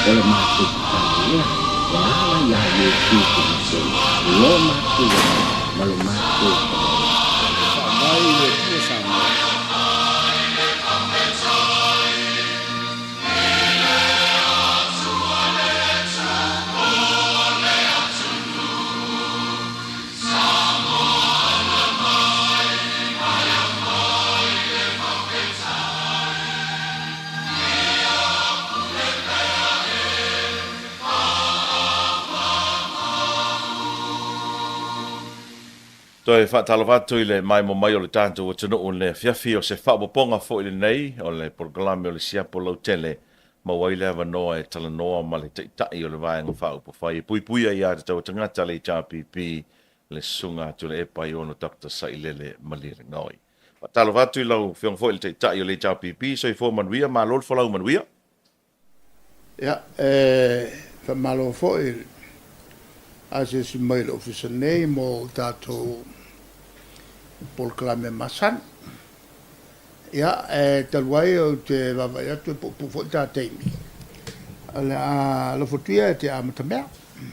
O le matou tatalo lea e ala iā Iesu Keriso lo matou ola ma lo matou Faavae. E faavae i le Atua Samoa. Toe faatalofa atu i le maemo mai o le tatou atunuu i le afiafi o se faaopoopoga foi lenei o le polokalame o le Siapo Lautele maua ai le avanoa e talanoa ma le Taitai o le Vaega Faaupufai e Puipuia i Aiatatau a Tagata, le HRPP, le Susuga a Tuilaepa Aiono Doctor Sailele Malielegaoi. Faatalofa atu i lau Afioga foi i le Taitai o le HRPP, soifua manuia, malo le folau manuia. Ia, e faamalo foi i le asiasi mai i le Ofisa nei mo tatou polokalame masani. Ia, e talu ai ou te vaavaai atu e puupuu foi ta taimi, o le a lofo atu ia e te amatamea.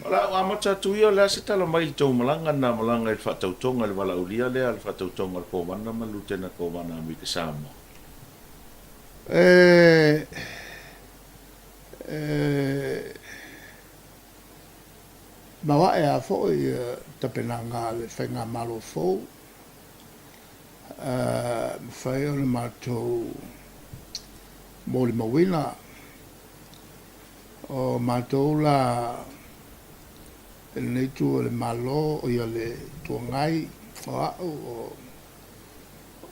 O le a ou amata atu ia, o le a se tala mai i le tou malaga na malaga i le faatautoga i le valaaulia lea, le faatautoga a le Kovana ma le Lutena Kovana a Amerika Samoa? E, e maoae lava foi tapenaga a le Faigamalo fou. Mafai ona matou molimauina o matou la i lenei itu o le Malo, o ia le Itu Agai, o au,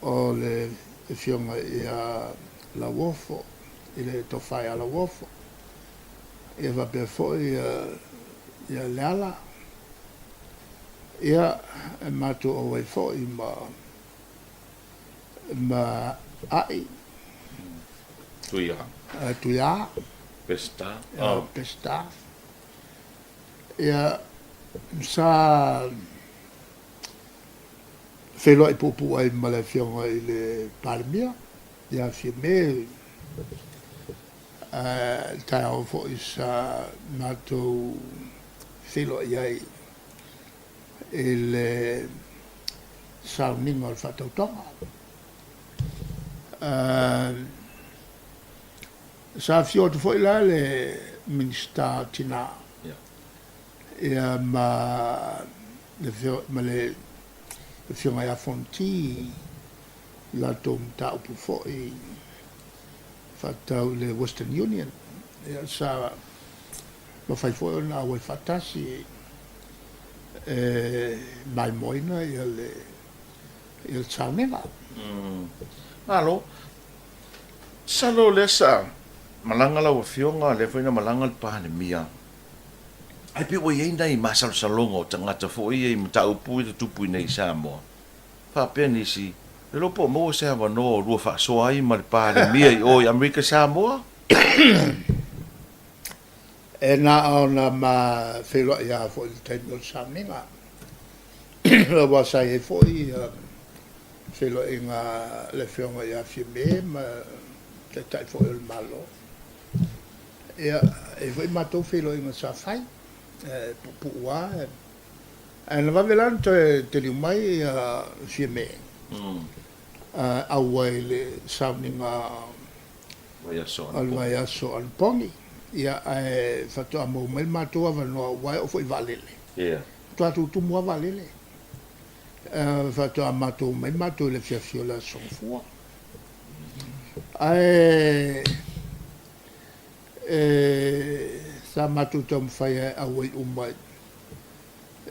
o le Afioga ia Lauofo, i le Tofa ia Lauofo, ia faapea foi ia Leala. Ia, e matou auai foi ma, ma A'i. Tuiā. Tuiā. Peseta. Oh. Peseta. Ia, sa feiloai puupuu ai ma le Afioga i le Palemia, ia Fiame, i le taeao foi sa matou feiloai ai i le sauniga o le faatautoga. Sa afio atu foi la le Minisita o Tina ia ma le Afioga ia Fonoti i latou mataupu foi faatatau i le Western Union. Ia sa mafai foi ona auai faatasi e maimoaina ia le ia le sauniga. Malo. Masalo o lea sa malaga lau Afioga, lea foi na malaga le Palemia, ae pei ua i ai nai masalosaloga o tagata foi ia i mataupu ia tutupu i nei i Samoa. Faapea nisi, le iloa po o maua se avanoa o lua faasoa ai ma le Palemia i o i Amerika Samoa? E na ona ma feiloai lava foi i le taimi o le sauniga, aua sa i ai foi feiloaiga a le Afioga ia Fiame ma Taitai foi o le Malo. Ia, e i ai foi matou feiloaiga sa fai, e puupuu lava. Ae na vave la ona toe taliu mai Fiame, auai i le sauniga o le vaiaso anapogi, ia, ae faatoa maua mai le matou avanoa aua e oo foi i vaalele. Faatoa tutumu lava vaalele. Faatoa matou omai matou i le afiafi o le Aso Gafua. Ae sa matou taumafai e auai uma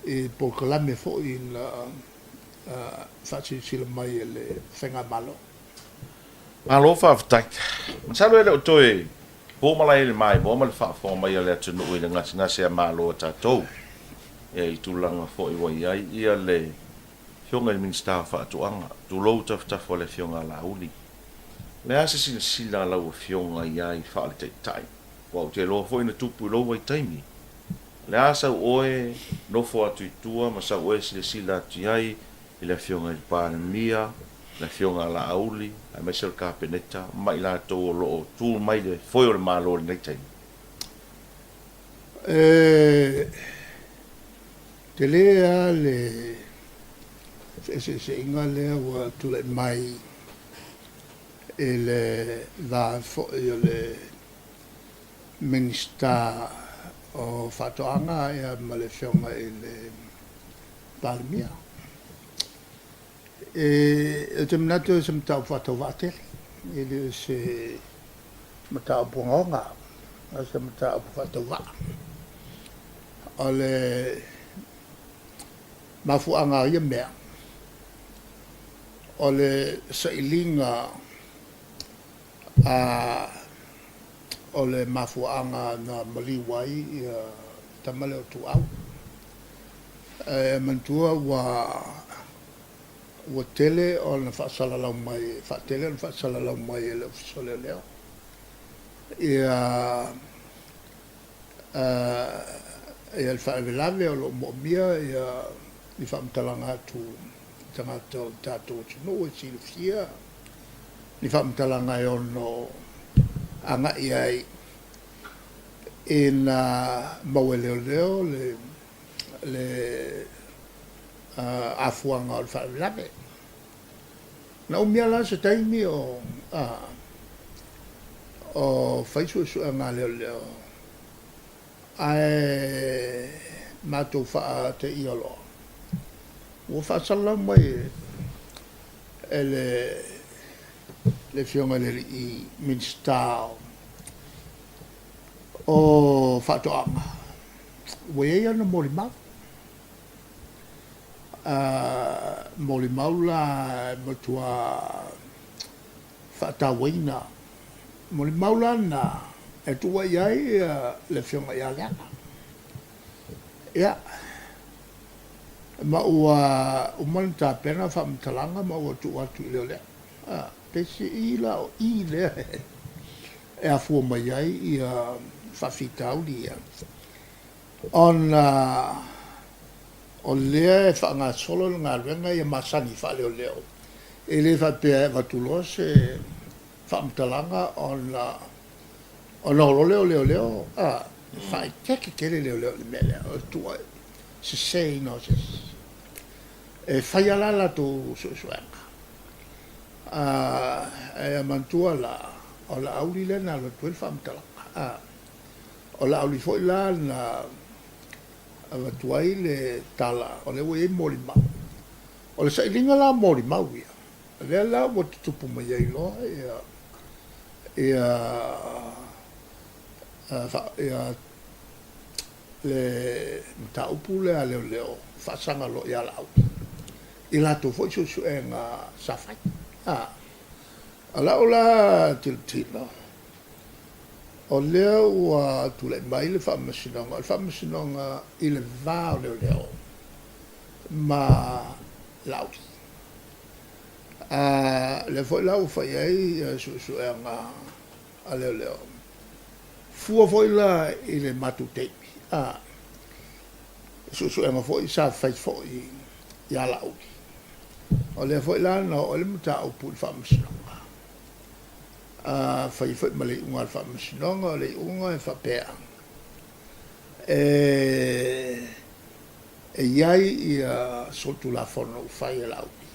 i polokalame foi na faasilasila mai e le Faigamalo. Malo faafetai. Masalo e le o toe po malae i le maimoa ma le faafofoga mai a le atunuu i le gasegase a Malo a tatou i tulaga foi ua i ai ia le Afioga i le Minisita o Faatoaga, tulou tafatafa o le Afioga a Laauli. O le a se silasila a lau Afioga i ai faale-taitai? Aua ou te iloa foi na tupu i lou vaitaimi. O le a sau oe nofo atu i tua ma sau oe silasila atu i ai i le Afioga i le Palemia, le Afioga a Laauli, aemaise o le Kapeneta ma i latou o lo o tu mai le foe o le Malo i lenei taimi. E tele lava le feeseeseaiga lea ua tulai mai i le va foi o le Minisita o Faatoaga ma le Afioga i le Palemia. Ou te manatu o se mataupu faatauvaa tele, e le o se mataupu ogaoga, o se mataupu faatauvaa. O le mafuaaga o ia mea, o le sailiga o le mafuaaga na maliu ai le tama lea o Tuuau. Ae manatua ua ua tele ona faasalalau mai, faatele ona faasalalau mai e le Ofisa o Leoleo ia ia le faalavelave o lo o moomia ia ni faamatalaga atu i tagata o le tatou atunuu e silafia ni faamatalaga e ono agai ai ina maua e leoleo le le afuaga o le faalavelave. Na umia la se taimi o o fai suesuega a leoleo ae matou faateia loa ua faasalalau mai e le le Afioga i le alii Minisita o Faatoaga, ua i ai ana molimau. Molimau la e matua faatauaina. Molimau la na e tuuaia ai le Afioga ia Leala. Ia, ma ua uma ona tapena faamatalaga ma ua tuu atu i leoleo. Pese i la o i lea e afua mai ai ia faafitauli ia, ona o lea e faagasolo le galuega ia masani faaleoleo, e le faapea e avatu loa se faamatalaga ona ona o loa lea o leoleo, a, e faaeteete tele leoleo i le mea lea, o le tuuaiseseina o se isi. E fai lava la latou suesuega. A ia manatua la, o Laauli lea na alu atu ai le faamatalaga. A, o Laauli foi la na avatu ai le tala, o lea ua i ai molimau. O le sailiga la o molimau ia, lea la ua tutupu mai ai loa ia, ia, ia le mataupu lea a leoleo faasaga loa ia Laauli i latou foi suesuega sa fai. A o lau la tilotilo, o lea ua tulai mai le faamasinoga, o le faamasinoga i le va o leoleo ma Laauli. A lea foi la ua fai ai suesuega a leoleo. Fua foi la i le matou taimi, a, suesuega foi sa fai foi ia Laauli. O lea foi la na oo ai le mataupu i le Faamasinoga, a fai foi ma le iuga a le Faamasinoga, o le iuga e faapea, e E i ai ia solitulafono ua fai e Laauli,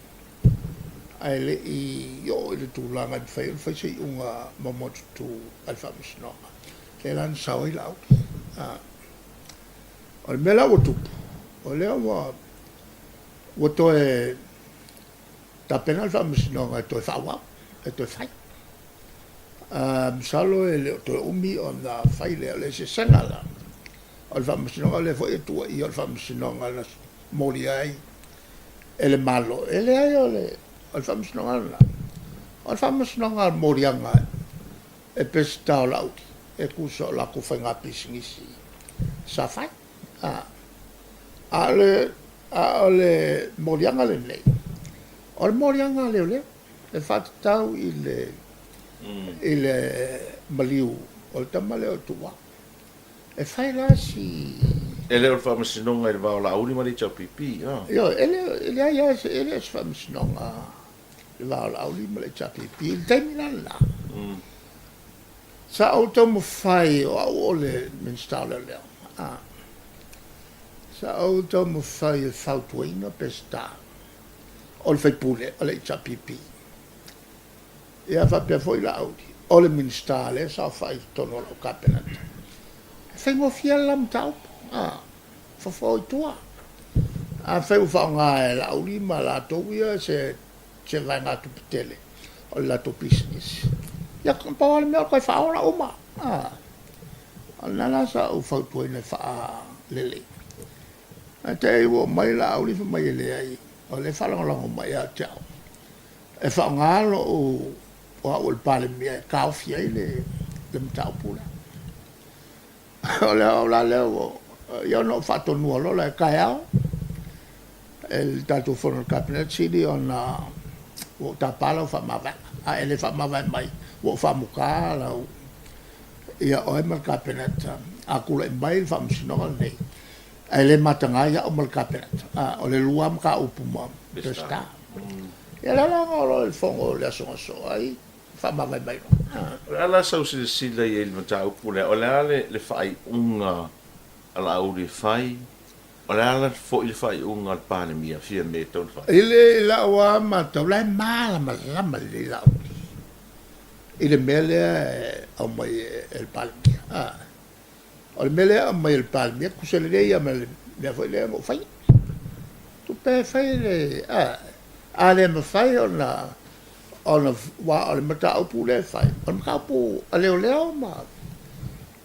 ae le i oo i le tulaga e mafai ai ona fai se iuga maumaututu a le Faamasinoga, lea la na sao ai Laauli. O le mea la ua tupu, o lea ua ua toe tapena le Faamasinoga e toe faaauau, e toe fai. Masalo e le o toe umi ona fai lea. O le eseesega la o le Faamasinoga, o lea foi e tuuaia o le Faamasinoga na molia ai e le Malo. E leai, o le Faamasinoga lena, o le Faamasinoga o le moliaga e Peseta o Laauli e tusa o latou faiga pisinisi sa fai. A o le moliaga lenei, o le moliaga a leoleo. E faatatau i le i le maliu o le tama lea o Tuua. E fai la si. E le o le faamasinoga i le va o Laauli ma le HRPP, a? Ioe, e le, e leai lava se, e le o se faamasinoga i le va o Laauli ma le HRPP i le taimi la lena. Sa ou taumafai, o au o le Minisita o Leoleo, a. Sa ou taumafai e fautuaina Peseta o le faipule o le HRPP, ia faapea foi Laauli o le Minisita lea e saofai i totonu o lau Kapeneta. E faigofie le la mataupu, fofo i tua. Afai ua faaaoga e Laauli ma latou ia se se vaegatupe tele o le latou pisinisi, ia pau lava le mea o le toe faaola uma. O lena la sa ou fautuaina e faalelei. Ae te i ua oo mai Laauli fai mai e leai, o lea e faalagolago mai ia te au e faaaoga lou o au o le Palemia e taofi ai le mataupu lea. O le au la lea ua, ia ona ou faatonua loa lea, taeao e le tatou fono a le Kapeneta sili ona ua ou tapa lau faamavaega. A e le faamavae mai, ua ou faamuta lau, ia oe ma le Kapeneta. A tulai mai le Faamasinoga lenei, ae le mataga ai au ma le Kapeneta, o le lua lava mataupu ma Peseta. Ia lea la na oo loa i le fono i le aso na sosoo ai, faamavae mai loa. O le a la sau silasila i ai i le mataupu lea? O le a le faaiuga a Laauli e fai? O le a la foi le faaiuga a le Palemia Fiame e tatau ona fai? I le lau lava matau, la e malamalama lelei Laauli i le mea lea e aumai e le Palemia. O le mea lea e aumai e le Palemia, tusa lelei lava ma le mea foi lea na ou faia. Tupe e fai le, a le mafai ona, ona, aua o le mataupu lea e fai, o le mataupu a leoleo ma,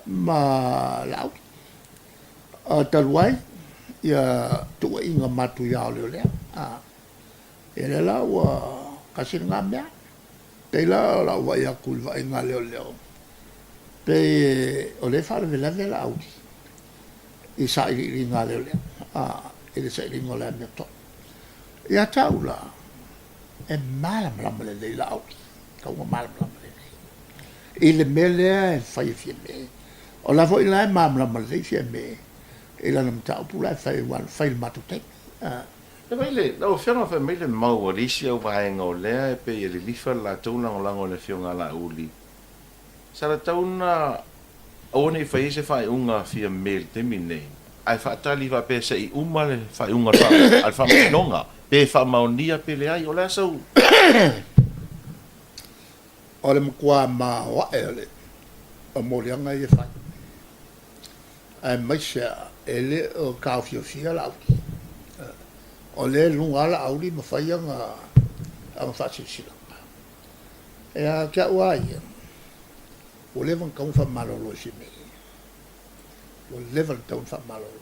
ma Laauli. Talu ai ia tuuaiga matuia o leoleo. Ia lea la ua tasi lena mea. Pei la o lau vaai atu i le vaaiga a leoleo, pei o lea e faalavelave Laauli i sailiiliga a leoleo, i le sailiga o le amiotonu. Ia te au la, e malamalama lelei Laauli, tatau ona malamalama lelei i le mea lea e fai e Fiame. O la foi la e malamalama lelei Fiame i lana mataupu la e fai, aua na fai i le matou taimi. Fai mai le, lau Afioga fai mai le mau a le isi au vaega o lea e pei e lilifa le latou lagolago i le Afioga a Laauli, sa tatau ona aua ne i fai ai se faaiuga a Fiame i le taimi lenei, ae faatali faapea se i uma le faaiuga a le Faamasinoga, pe faamaonia pe leai. O le a sau? O le matua maoae o le moliaga ia e fai. Aemaise lava e le o taofiofia Laauli. O lea e luga lava Laauli ma fai ana faasilasilaga. Ia te au lava ia, ua leva ona tatau ona faamalolo e Fiame. Ua leva ona tatau ona faamalolo.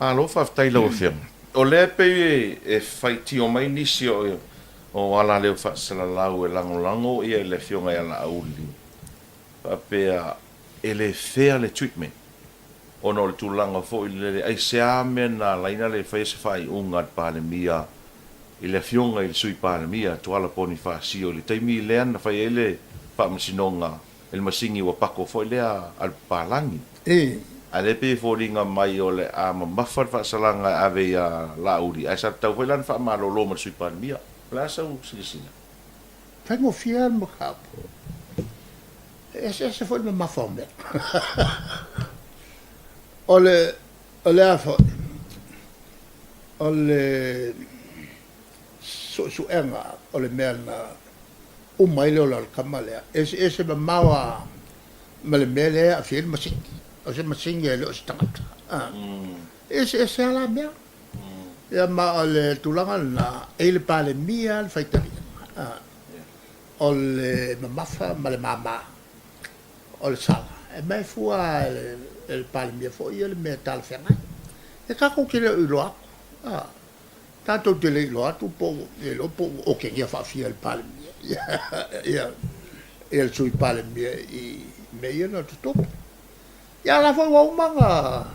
Malo faafetai i lau Afioga. O lea e pei e faitio mai nisi o alaleo faasalalau e lagolago ia i le Afioga ia Laauli faapea e le fair le treatment ona o le tulaga foi lele aisea mea na ala ai na le faia se faaiuga a le Palemia i le Afioga i le Sui Palemia Tuala Ponifasio i le taimi lea na fai ai le faamasinoga i le masini ua pako foi lea a le papalagi. A lea e pei e foliga mai o le a mamafa le faasalaga e ave ia Laauli ae sa tatau foi la ona faamalolo ma le Sui Palemia. O le a sau silasila? Faigofie lava le mataupu. E eseese foi le mamafa o mea. O le, o le a foi? O le suesuega o le mea na uma ai le ola o le tama lea, e eseese mamao lava ma le mea lea e aafia ai le masini. O se masini e le o se tagata. E eseese lava la mea. Ia ma o le tulaga lena, e i le Palemia le faitalia. O le mamafa ma le mama o le sala, e mae fua e le Palemia foi ia le mea e talafeagai. E tatou te le o iloa atu, a, tatou te le iloa atu po o le iloa po ua otegia faafia e le Palemia ia le Sui Palemia i mea ia na tutupu. Ia a o la foi ua uma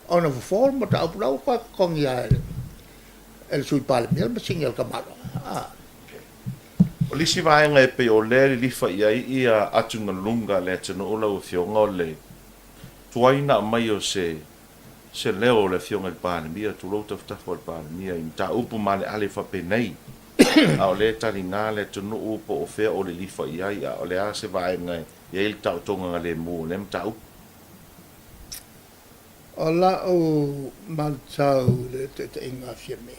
ona fofo le mataupu, la ua toe totogi lava e le Sui Palemia le masini a le tamaloa. A. O le isi vaega e pei o lea e lilifa i ai ia atugaluga a le atunuu lau Afioga o le tuai ona aumai o se se leo o le Afioga i le Palemia, tulou tafatafa o le Palemia i mataupu maaleale faapenei, a o lea e taliga le atunuu po o fea o lilifa i ai, a o le a se vaega e i ai le taotoga galemu o lea mataupu. O la'u matau i le taitaiga a Fiame,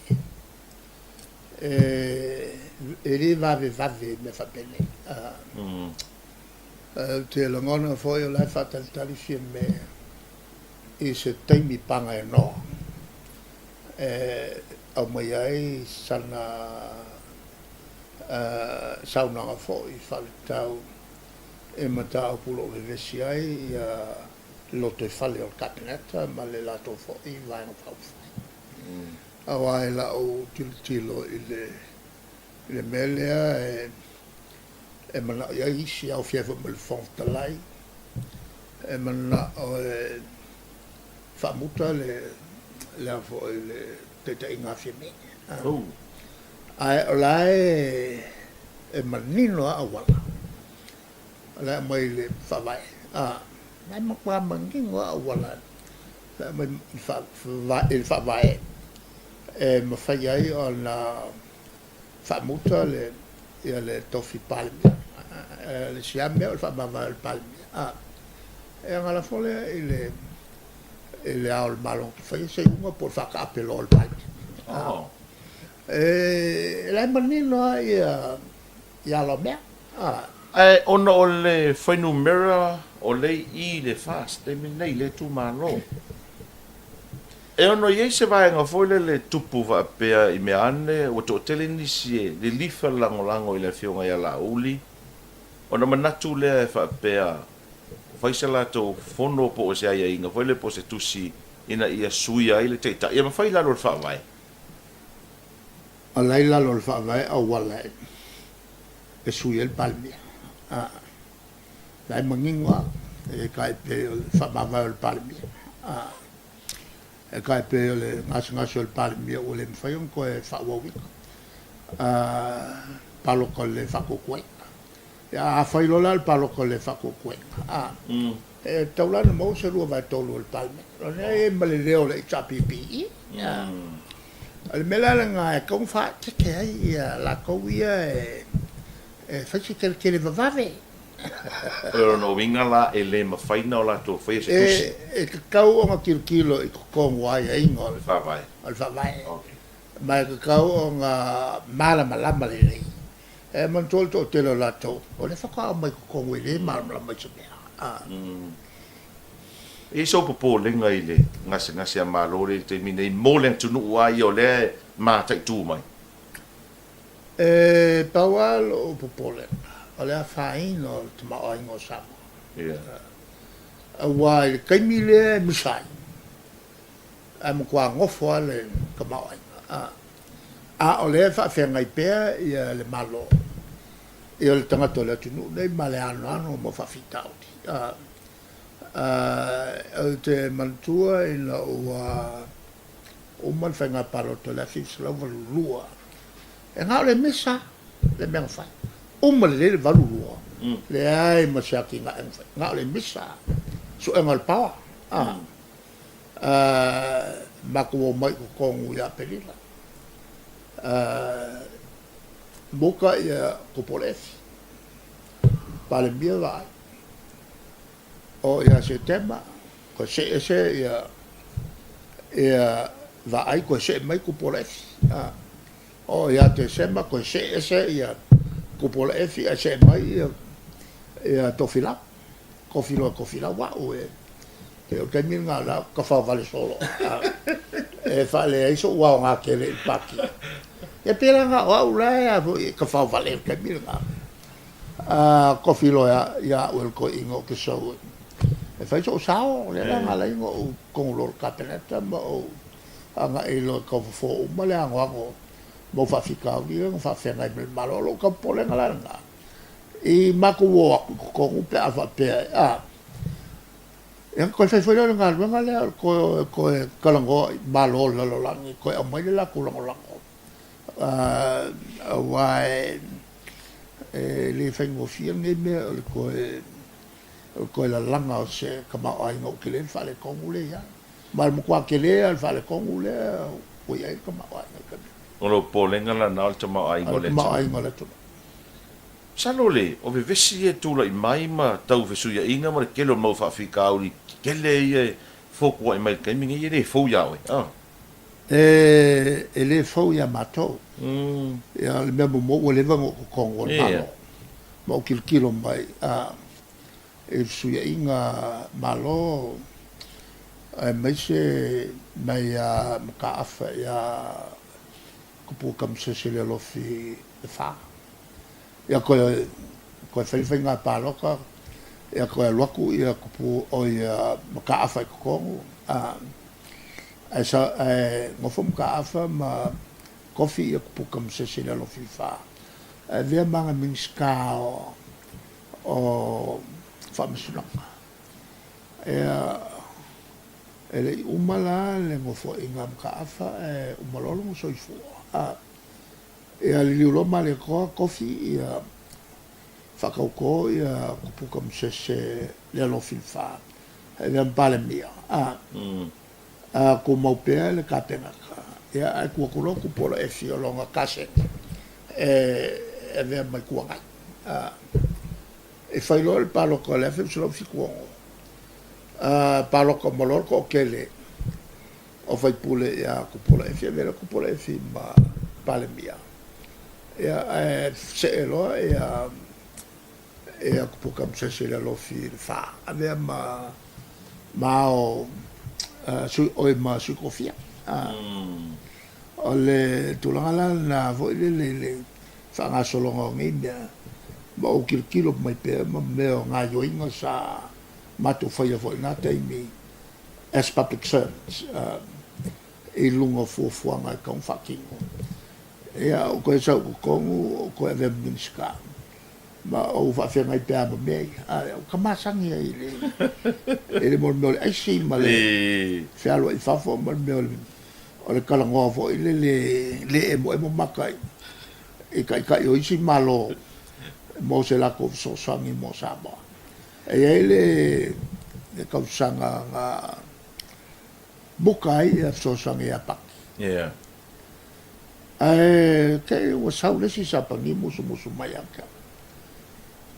e le vavevave i mea faapenei. Ou te lagona foi o la e faatalitali Fiame i se taimi pagaenoa e aumai ai sana saunoaga foi faatatau i mataupu o lo o vevesi ai le lotoifale o le Kapeneta ma le latou foi Vaega Faaupufai. Aua i la'u tilotilo i le mea lea e mana'o i ai isi, aofia ai foi ma le Fofoga Fetalai, e mana'o e faamuta le a foi le taitaiga a Fiame. Ae o la e manino lava auala o la e aumai i le Faavae, a, la e matua manino lava auala la e aumai i le Faavae e mafai ai ona faamuta le ia le tofi Palemia. O le isi lava mea o le faamavae o le Palemia, a, e agalafo lea i le i le Ao o le Malo e faia se iuga po o le faataape loa o le Palemia. E la e manino lava ia ia ala o mea. Ae ona o le fuainumera o lea i i le FAST taimi lenei i lea itumalo, e ono i ai se vaega foi lele e tupu faapea i mea ane ua toatele nisi e lilifa le lagolago i le Afioga ia Laauli, ona manatu lea e faapea fai se latou fono po o se aiaiga foi lele po o se tusi ina ia suia ai le Taitai e mafai i lalo o le Faavae. O la i lalo o le Faavae auala e sui ai le Palemia. A, la e manino lava, e tai pei o le faamavae o le Palemia. A, e tai pei o le gasegase o le Palemia ua le mafai ona toe faaauauina. A, palota le faatuatuaina. Ia, afai loa la o le palota le faatuatuaina, a, e tatau la ona maua se 2/3 o le Palemene. O lea e i ai ma le leo o le HRPP. O le mea la lena e tatau ona faaeteete ai ia latou ia e fai se keletele vavave. O lona uiga la e le mafai ona o latou faia se tusi. E tatau ona tilotilo i totonu o aiaiga o le Faavae. Ma e tatau ona malamalama lelei. E manatua le toatele o latou, o lea faatoa aumai i totonu e le malamalama i se mea. E i ai sou popolega i le gasegase a Malo lea i le taimi nei mo le atunuu lava ia o lea e mataitu mai? E pau lava lou popolega, o le afaina o le tamaoaiga o Samoa. Aua i le taimi lea e misa ai, ae matua nofo lava le tamaoaiga. A o lea e faafeagai pea le Malo i le tagata o le atunuu nei ma le anoano ma faafitauli. Ou te manatua ina ua uma le faiga palota i le 1982, e na o le misa le mea na fai. Uma lelei le 82, leai ma se atinae na fai, na o le misa, suega o le power. Matou omai i totonu ia Aperila, muta ia Tupuola-Efi, Palemia Vaai. Oo ia Setema, toe see ese ia Vaai toe see mai Tupuola-Efi. Oo ia Tesema, toe see ese ia Tupuola-Efi ae see mai ia Tofilau. Tofi loa Tofilau a'u e pei o le taimi lena o la e tafaovale solo e faaleai so'u aoga tele i le pati. Ia pei la na o a'u la e a foi e tafaovale i le taimi lena. Tofi loa ia a'u e le toeaina ou te sau e fai so'u sao, lea la na ala ai ona ou tonu loa i le Kapeneta ma ou agai loa e tau fofo uma le anoano mau faafitauli ia na faafeagai ma le Malo. O lou tau popolega la lena. I matou o atu i totonu pe a faapea e, a, ia ona toe fai foi lea o le galuega lea o le toe o e toe talanoa i Malo o le lalolagi e toe aumai le latou lagolago, aua e le faigofie lenei mea o le toe, o le toe lalaga o se tamaoaiga ua tele le faaletonu lea e i ai. Ma o le matua tele lava o le faaletonu lea ua i ai le tamaoaiga i le taimi lenei. O lou popolega lena o le tamaoaiga o le atunuu. O le tamaoaiga o le atunuu. Masalo le o vevesi ia e tulai mai ma tau fesuiaiga ma le tele o mau faafitauli tetele ia e fotua'i mai i le taimi nei, e le fou iā oe, a? E le fou iā matou. Ia, o le mea muamua ua leva ona ou totonu o le Malo, ma ou tilotilo mai i le fesuiaiga Malo, aemaise mai ia Mataafa ia Tupua Tamasese Lealofi e fa. Ia toe toe fai le faiga palota, ia toe alu atu ia Tupua oi ia Mataafa i totonu, ae sa ae nofo Mataafa ma tofi ia Tupua Tamasese Lealofi e fa. Ae avea ma ana Minisita o o Faamasinoga. Ia e le i uma la le nofoaiga a Mataafa ae uma loa lona soifua. Ia liliu loa Malietoa tofi ia faatauto ia Tupuka Masese le alofi le fa e avea ma Palemia a a tumau pea le Kapeneta ia ae tuu atu loa Tupuola Efi o lona kaseni e avea ma Itu Agai a e fai loa le palota i le 1976 a palota uma loa le toatele o faipule ia Tupuola Efi, avea loa Tupuola Efi ma Palemia, ia ae see loa ia ia Tupua Tamasese i le alofi i le fa, avea ma ma ao sui oi ma Sui Tofia. O le tulaga la lena foi lele i le faagasologa o nei mea, ma ou tilotilo mai pea ma mea o gaoioiga sa matou faia foi i lena taimi as public servants i luga o fuafuaga e tatau ona faatino. Ia, ou toe sau i totonu, ou toe avea ma Minisita, ma ou faafeagai pea ma mea ia. Ae ua ta masani ai i le, i le mea o le aisi ma le fealuai i fafo ma le mea o le talanoa foi lele le emoemo maka i taitai o isi Malo mo se latou fesoasoani mo Samoa. E i ai le tausaga na muka ai ia fesoasoani ia Paki. Yeah. Ae te i ua sau le isi Sapani musumusu mai ia te au.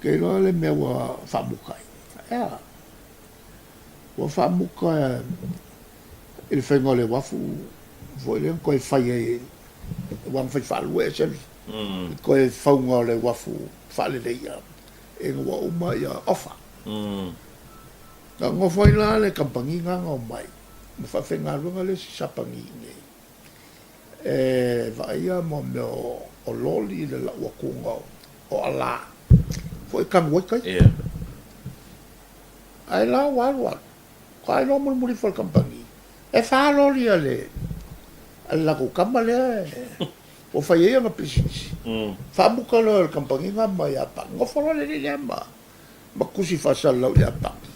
Ke iloa le mea ua faamuka ai. Ea, ua faamuka i le faiga o le uafu foi lea na toe fai ai, aua na fai faalua ese le toe fauga o le uafu faaleleia. Ina ua uma ia ofa. Na nofo ai la le kamupani na na omai ma faafaigaluega le isi Sapani i inei e vaaia mo mea o loli le lau atuga o ala foi e tanu ai tai. Ae la ua alu alu, faatoa iloa mulimuli ifo e le kamupani e fa loli a le latou tama lea ua fai ai ana pisinisi, faamuta loa e le kamupani lena ma Iapani. Nofo loa le alii lea ma ma tusi faasalalau i Iapani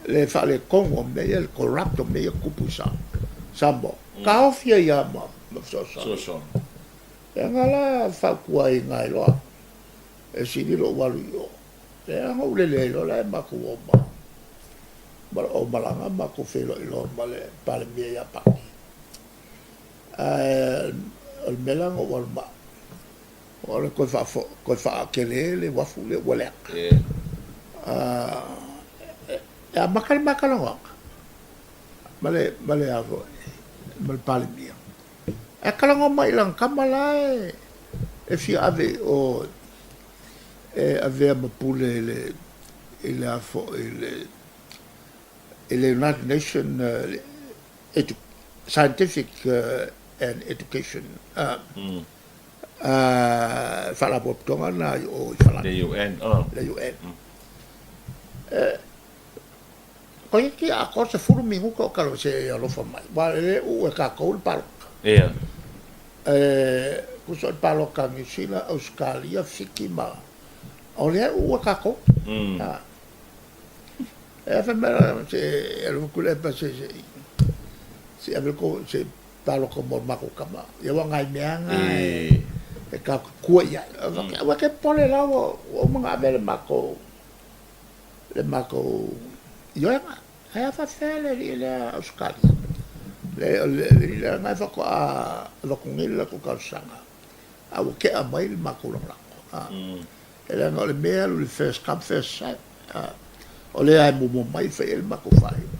le faaletonu o mea ia, le corrupt o mea ia tupu i Samoa. Taofi ai lava ma fesoasoani. Ia na la fautuaina ai loa e sili lou alu i o. Lea na ou lele ai loa la e matou o ma ma o malaga matou feiloai loa ma le Palemia o Iapani. Ae o le mea la na ou alu ma au, o le toe toe faatele le uafu lea ua leaga. E amata le ma talanoaga ma le ma le a foi ma le Palemia. Ae talanoa mai i lana tama la e fia ave i o e avea ma pule i le i le a foi i le i le United Nation Scientific and Education Faalapotopotoga lena i o i Falani. Le UN. Le UN. Toeitiiti atoa 10 minuta o talanoa se i alofa mai, aua e le uu e tatou le palota. Ia. E tusa o le palota a Niu Sila, Ausetalia, Fiti ma o lea e uu e tatou. E fai mai la, se alu atu lea pa se se se ave ko se palota mo le matou tama. Ia aua nai mea na e e tatou te tua i ai. Aua e te popole la ua uma ona ave le matou le matou ioega. Ae a faapefea le alii lea Ausetalia? Le alii lea na faatoa avatu nei le latou talosaga a ua tea mai le matou lagolago. E leaga o le mea e alu i le first come first serve. O lea e muamua mai fai i ai le matou faaiuga.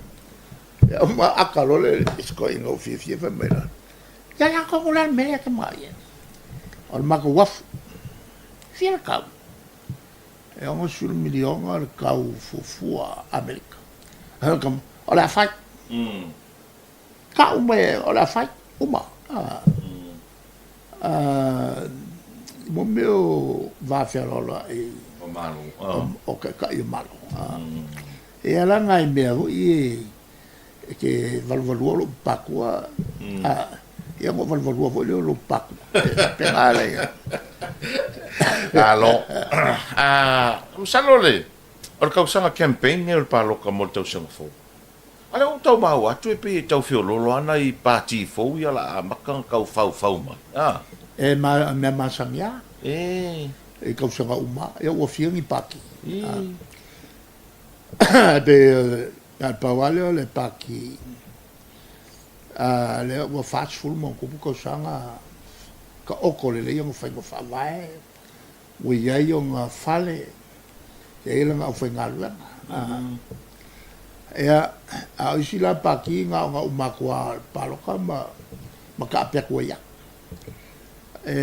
Ia ma aka loa le isi toeaina ua fiafia fai mai la, Ia latou o le a le mea lea e te manao i ai? O le matou uafu. Fia le tau? E 60 miliona le tau fuafua Amerika. O le a fai. Tau mai o le a fai, uma. Mo mea o va fealoaloai o Malo, o Taitai o Malo. E ala nai mea foi e e te valuvalua lou papatua, ia ona ou valuvalua foi lea o lou papatua. E faapena le... Malo. Masalo le, o le tausaga campaign lenei o le palota mo le tausaga fou. A lea ua ou tau maua atu e pei e tau feoloolo lava nai pati fou ia o le a amata ona tau faufau mai. A. E mea masani lava. E. I tausaga uma, ia ua fia ni pati. E. Ae pei na o le pau lava lea o le pati lea ua 40+ tausaga taoto lelei ona faiga faavae, ua i ai ona fale, e i ai lana aufaigaluega. Ia, a o isi la pati na ona uma atu lava o le palota ma taape atu ai lava. E,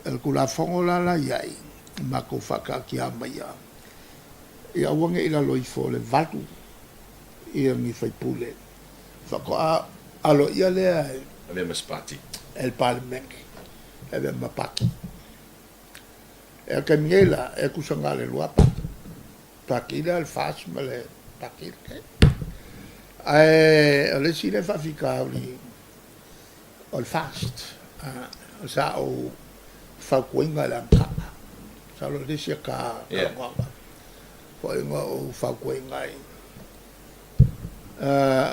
o le Tulafono la la i ai, matou faataatia maia ia aua ne i lalo ifo o le 8 ia ni faipule faatoa aloaia lea e Avea ma se pati. E le Palemene e avea ma pati. E le taimi nei la, e tusa na o le 2 pati. Pati lea o le FAST ma le pati lenei. Ae o le isi lea faafitauli o le FAST, sa ou fautuaina i le amataga, masalo o le isi ata talanoaga foi na ou fautuaina ai,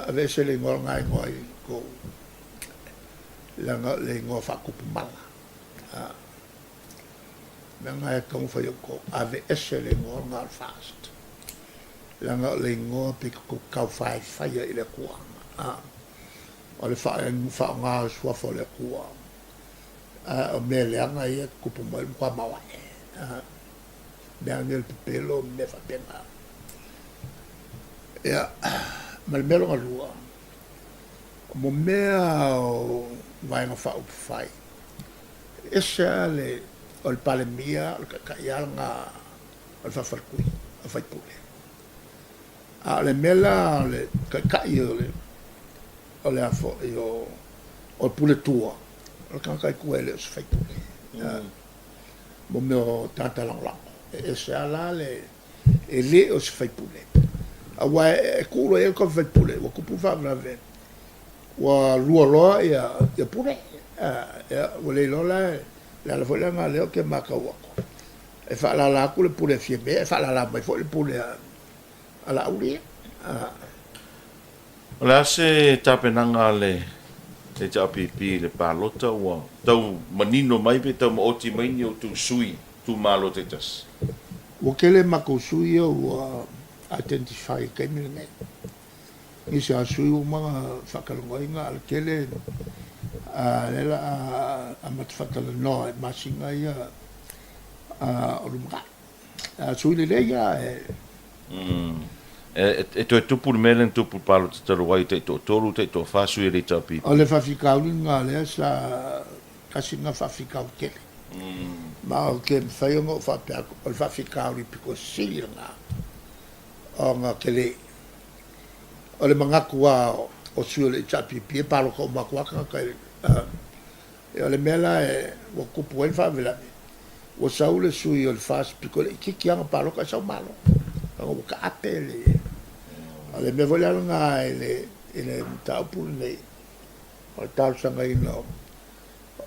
aveese le igoa lena igoa i tou, leaga o le igoa faatupu mala. O le mea lena e taumafai e outou, aveese le igoa lena o le FAST, leaga o le igoa pei tou te taufaefaia i le Atua. O le faaaoga o le Suafa o le Atua, a o mea leaga ia e tutupu mai, ua matua maoae. Mea nei o le pepelo ma mea faapena. Ia, ma le mea lona lua, o mea o Vaega Faaupufai, e ese lava le, o le Palemia, o le Taitai lava lena o le faafaletui, o le faipule. A o le mea la o le Taitai o le, o le a foi o, o le Pule Tua, o le tagata e tua e le o se faipule. Mo mea o tagata lagolago, e ese lava la le, e le o se faipule. Aua e tuu loa i ai le tofi faipule, ua tupu le faalavelave, ua lua loa ia pule, ua le iloa la, le ala foi lena lea ou te matau atu, e faalala atu le pule a Fiame, e faalala mai foi le pule a Laauli ia. O le a se tapenaga a le HRPP i le palota ua tau manino mai pe tau maoti mai ni outou sui itumalo taitasi? Ua tele matou sui ia ua identify i le taimi lenei. Nisi lava sui ua uma ona faatalanoaina a o le tele lea la a amata faatalanoa i masina ia o lumanai. A sui lelei lava e. E toe tupu le mea lea na tupu i le palota talu ai, tai toatolu, tai toafa sui o le HRPP. O le faafitauli lena lea sa tasi lena faafitauli tele. Ma ou te mafai ona ou faapea atu, o le faafitauli pito sili lena ona tele. O le manatu lava o sui o le HRPP e palota uma atu lava tagata i le. O le mea la ua tupu ai le faalavelave, ua sau le sui o le FAST pito laitiiti lava ona palota ae sau malo, leaga ua taape le. O le mea foi la lena i le mataupu lenei, o le talosagaina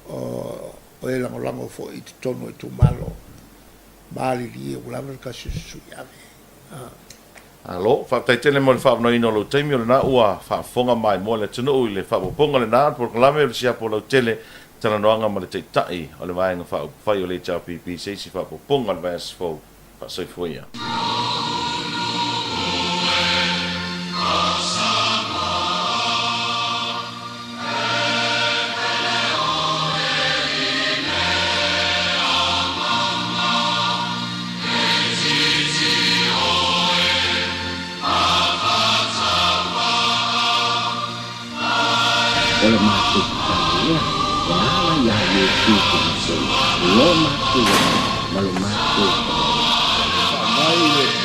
o e lagolago foi i totonu o itumalo, malilie ua lava le tasi o se sui e ave. Malo, faafetai tele mo le faaavanoaina o lou taimi, o lena ua faafofoga maimoa le atunuu i le faaopoopoga lena o le polokalame o le siapo lautele talanoaga ma le Taitai o le Vaega Faaupufai o le HRPP se isi faaopoopoga o le vaiaso fou. Faasoifua ia. O le matou tatalo lea e ala iā Iesu Keriso lo matou ola ma lo matou Faamai le